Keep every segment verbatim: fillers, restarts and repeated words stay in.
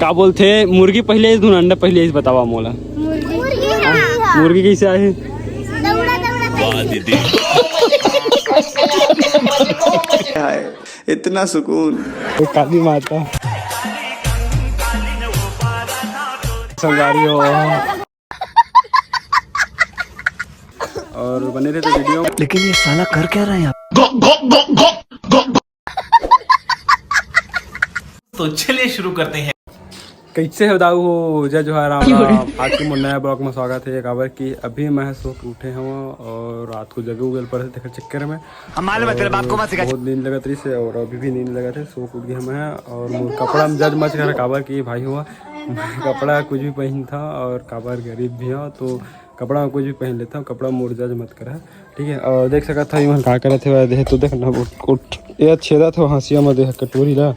का बोलथे, मुर्गी पहिले आइस, धुन अंडा पहिले आइस, बतावा मोला। मुर्गी। मुर्गी कइसे आही? दौड़ा, दौड़ा। वाह दीदी। हाय, इतना सुकून। वो काली माता। संगवारी हो। और बने रहे तो वीडियो में। लेकिन ये साला कर क्या रहा है यहाँ? तो चलिए शुरू करते हैं। कैसे हो दाऊ हो? जय जोहार, राम राम। आज के मोर नया ब्लॉग में स्वागत है। काबर कि अभी मैं सो के उठे हूँ और रात को जगे उगल पड़े थे तेकर चक्कर में। हम मालूम है, तेरे बाप को मत सिखा। बहुत नींद लगत रही से और अभी भी नींद लगत है, सो के उठ गए हम हैं। और मोर कपड़ा में जज मच कर काबर कि भाई हुआ कपड़ा कुछ भी पहन था और काबर गरीब भी हो तो कपड़ा में कुछ भी पहन लेता हूँ, कपड़ा मोर जज मत करा, ठीक है। और देख सकत था इमन का करत हे, देख तो देख ना, उठ, उठ, ये छेदत हो हंसिया में देख कटोरी ला,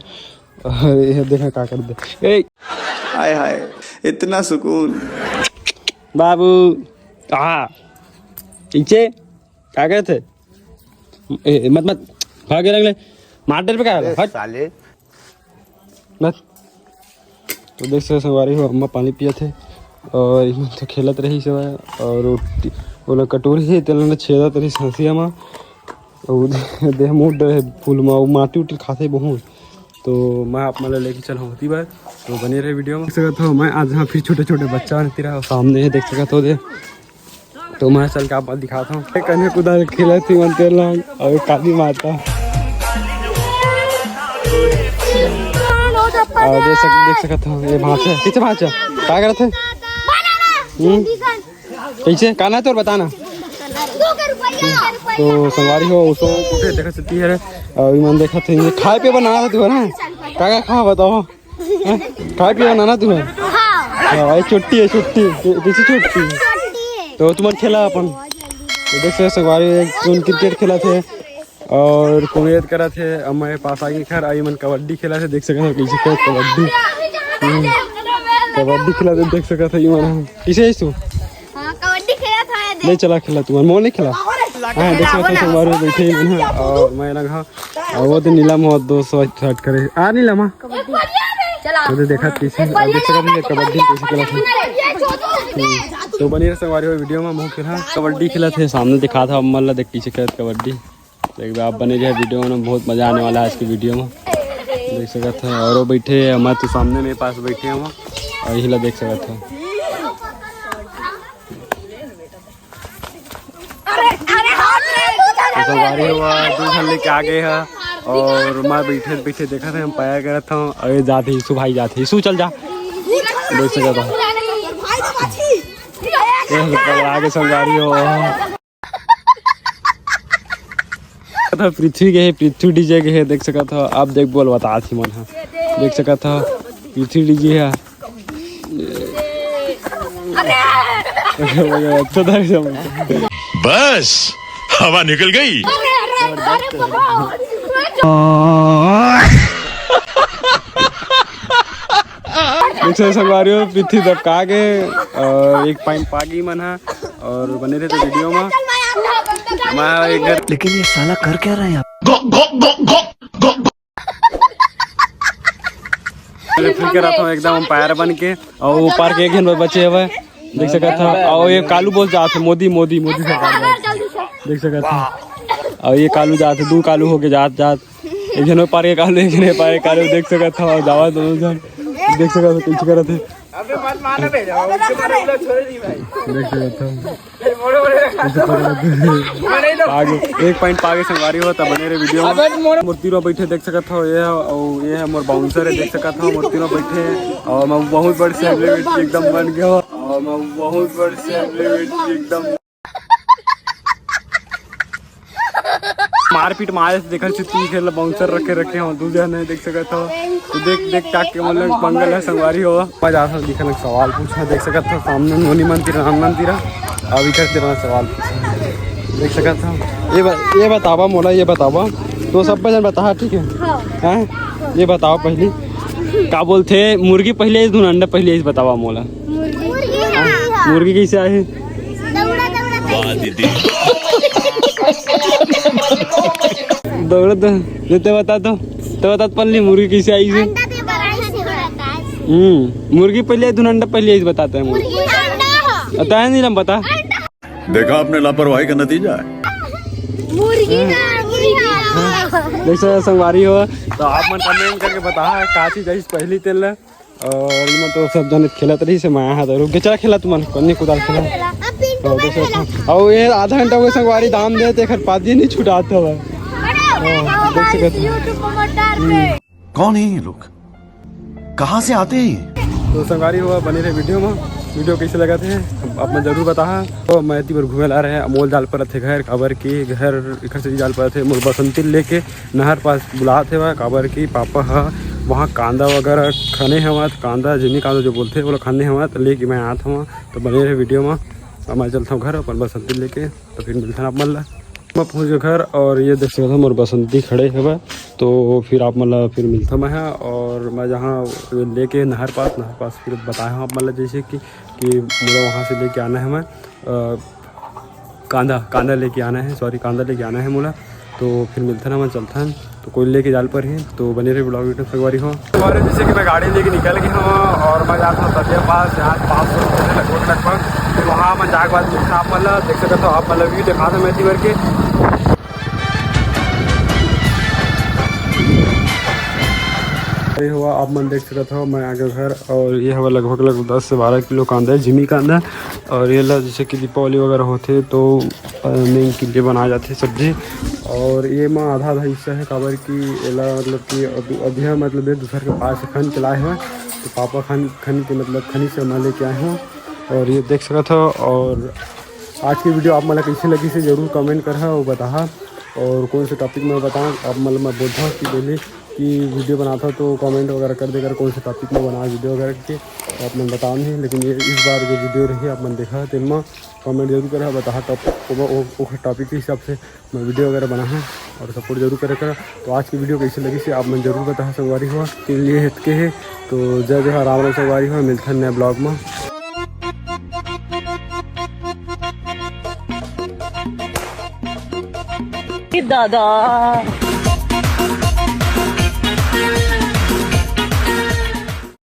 और ये देख का कर दे, ए हाय हाय, इतना सुकून। बाबू, आ, पीछे का करत हे? ए, मत, मत, भागे लगले, मार डर पे का हट। साले। बस। तो देख सकत संगवारी हो, अम्मा पानी पियत हे और इमन तो खेलत रही से और रोटी, ओला कटोरी हे, तेला ना छेदत रही हंसिया मा। और देह मुड़ रहे फूल मा, वो माटी उटी खाथे बहुत। तो मैं आप मन ला लेके चल होती बार, तो बने रहे वीडियो में। देख सकत हो, मैं आज यहाँ फिर छोटे छोटे बच्चा आने तेरा सामने है, देख सकत हो दे। तो मैं चल के आप दिखाता हूँ। कन्या कुदार खेलत ही मन तेल रंग और काली माता। और देख सक-, देख सकत हो, ये भांचा, पीछे भांचा, का करत हे? हम्म? कैसे? का ना तोर बताना। तो संगवारी हो, उसको उठे देखत सती है रे। और इमन देखत हे, ये खाए पे बनाना था तू, है ना? का का खा बताओ? हैं? खाए पिए ना, ना तू है? हाँ। हाँ, भाई, छुट्टी है, छुट्टी। कि-, किसी छुट्टी? छुट्टी है। तो तुमन खेला अपन। तो देख सकत संगवारी, एक कोन क्रिकेट खेलत हे और कोन एद करत हे। अब मैं पास आगे घर आई, मन कबड्डी खेलत हे, देख सकत हो कैसे खेलत कबड्डी। हम्म। कबड्डी खेलत हे, देख सकत हो इमन। किसे है तू? हाँ, कबड्डी खेलत हे। नहीं चला खेला तुमन, मोर नहीं खेला। हाँ, देख सकत हो संगवारी बैठे ही मन है और मैं लगा और वो तो नीलम हो दो सौ साठ करे। आ नीलम, हाँ। चला। वो तो देखा कैसे, अब देख सकत हो कबड्डी कैसे खेलत हे। हम्म। तो बने रहे संगवारी हो वीडियो में, मुँह खेला कबड्डी खेलत हे, सामने दिखा था अम्मा ला, देख कैसे खेलत कबड्डी। देख आप बने रहे वीडियो में, बहुत मजा आने वाला है आज की वीडियो में। देख सकत हो और वो बैठे हे, मैं तो सामने में पास बैठे हूँ और यही ला देख सकत हो। तो संगवारी हो दू झन लेके आ गए हे और मैं बैठे बैठे देखत हे, हम पाया करत हूँ। अरे जात हे ईशु भाई, जात हे ईशु, चल जा। देख सकत हो। ये पकड़ा के संगवारी हो। तो पृथ्वी के हे, पृथ्वी डीजे के हे, देख सकत हो। अब देख बोल बता थी मन हा, देख सकत हो पृथ्वी डीजे हे। अच्छा था सब। बस हवा निकल गई। देख सकत संगवारी हो, पृथ्वी दबका के और एक पॉइंट पागी मन हा और बने रहे तो वीडियो में। मैं एक घर लेकिन ये साला कर क्या रहा है यहाँ? फिर के रहता हूँ एकदम अंपायर बन के और ऊपर के एक झन बचे हुए देख सकत हो। और ये कालू बोल जात हे मोदी, मोदी, मोदी सरकार जात हे। देख सकत हो। और ये कालू जात हे, दू कालू होके जात जात एक झन पार के कालू, एक झन पार के कालू, देख सकत हो, जावा दोनों झन, देख सकत हो, कैसे करत हे। अबे मत मारना बे, जाओ, उससे मारो, उधर छोड़े नहीं भाई। देख सकत हो। अरे मोड़ो, मोड़ो। कैसे पकड़त हे। आगे, एक पॉइंट पागे संगवारी हो, तब बने रहे वीडियो में। अबे मोड़ो। मोर तीर में बैठे देख सकत हो, ये हे, और ये हे मोर बाउंसर हे, देख सकत हो, मोर तीर में बैठे हे, और मैं बहुत बड़े सेलिब्रिटी एकदम बन गया हूँ, और मैं बहुत बड़े सेलिब्रिटी एकदम मारपीट मारे से देखल छी, तीन खेल बाउंसर रखे रखे हो, दू जन हे, देख सकत हो। तो देख, देख टाक के मतलब पंगल हे संगवारी हो। मजा आता दिखल सवाल पूछा, देख सकत हो सामने नोनी मन तीरा, राम मन तीरा, अभी कर तेरा सवाल पूछा, देख सकत हो। ये ब-, ये बतावा मोला, ये बतावा, तो सब जन बता, ठीक है? हाँ। हैं? ये बताओ पहली, का बोलथे, मुर्गी पहले आइस, धुन अंडा पहले आइस, बतावा मोला। मुर्गी। मुर्गी कैसे आही? दौड़ा, दौड़ा। वाह दीदी। दौड़ा तो, ये तो बता तो, तो बता तो पहली मुर्गी कैसे आइस? अंडा दे बड़ा से बड़ा। हम्म, मुर्गी पहले, धुन अंडा पहले, इस बताते हैं मुर्गी। मुर्गी अंडा हो। बताया नहीं, हम बता। देखा आपने लापरवाही का नतीजा है। मुर्गी ना, मुर्गी ना। जैसे संगवारी हो, तो आप मन कमेंट करके बताहा का चीज आइस पहली तेल ला। और इमा तो सब जने खेलत रही से, मैं हाथ रुक के चला खेला, तुमन कन्नी कुदाल खेला। अब पिंटू तो भाई देखो, खेला। और ये आधा घंटा हो गया संगवारी दाम दे, तेखर पादी नहीं छुटात हवा। बड़े हो गए। हाँ, देख सकत हो। YouTube पर मत डाल पे। कौन है ये लोग, कहाँ से आते हैं ये? तो संगवारी हो, बने रहे वीडियो में। वीडियो कैसे लगा थे, आप मन जरूर बताहा। तो मैं एती बर घूमे ला रहे अमोल जाल पर थे घर, काबर कि घर एकर से जाल पर थे मोर बसंती लेके नहर पास बुलात हे, काबर कि पापा ह वहाँ कांदा वगैरह खने हवा, कांदा, जिमी कांदा जो बोलते हैं, वो खने हवा, तो लेके मैं आत हवा। तो बने रहे वीडियो में, अब मैं चलता हूँ घर अपन बसंती लेके, तो फिर मिलता आप मन ला। मैं पहुंच गए घर और ये देख सकत हो मोर बसंती खड़े हवय, तो फिर आप मन ला फिर मिलता मैं ह। और मैं जहाँ लेके नहर पास, नहर पास फिर बताया हूँ आप मन ला, जैसे कि कि मोला वहाँ से लेके आना है मैं, अ, कांदा, कांदा लेके आना है, सॉरी, कांदा लेके आना है मोला। तो फिर मिलता ना, मैं चलता हूँ। तो कोई लेके जाल पर ही, तो बने रहे vlog वीडियो संगवारी हो। और जैसे कि मैं गाड़ी लेके निकल गया हूँ और मैं जाता हूँ दतिया पास, यहाँ पाँच सौ रुपये लगभग, लगभग। फिर वहाँ मैं जाके बाद मिलता आप मन ला, देख सकत हो आप मन ला व्यू दिखा था मैं एती बर के। ये हुआ, आप मन देख सकत हो, मैं आ गया घर और ये हवा लगभग, लगभग दस से बारह किलो कांदा है, जिमी कांदा। और ये ला जैसे कि दीपावली वगैरह होथे तो, अ, मेंग के लिए बनाए जाथे सब्जी। और ये मा आधा, आधा हिस्सा है, काबर कि एला मतलब कि अभी, अभी हम मतलब ये दूसर के पास से खन के लाए हैं, तो पापा खन, खन के मतलब खनी से मैं लेके आए हैं। और ये देख सकत हो। और आज की वीडियो आप मन ला कैसे लगी से जरूर कमेंट करहा और बताहा। और कौन से टॉपिक में बताऊँ, आप मन ला मैं बोलता हूँ कि डेली की वीडियो बनाता हूँ, तो कमेंट वगैरह कर देकर कौन से टॉपिक में बना वीडियो वगैरह के, आप मन बताओ नहीं। लेकिन ये इस बार जो वीडियो रही आप मन देखा, तेन में कमेंट जरूर करा, बताहा टॉपिक, वो, वो, वो टॉपिक के हिसाब से मैं वीडियो वगैरह बनाहा। और सपोर्ट जरूर करे करा। तो आज की वीडियो कैसे लगी से आप मन जरूर बताहा संगवारी हो। के लिए हेतके है, तो जय जोहार, राम राम संगवारी हो, मिलता है नए vlog में। दादा।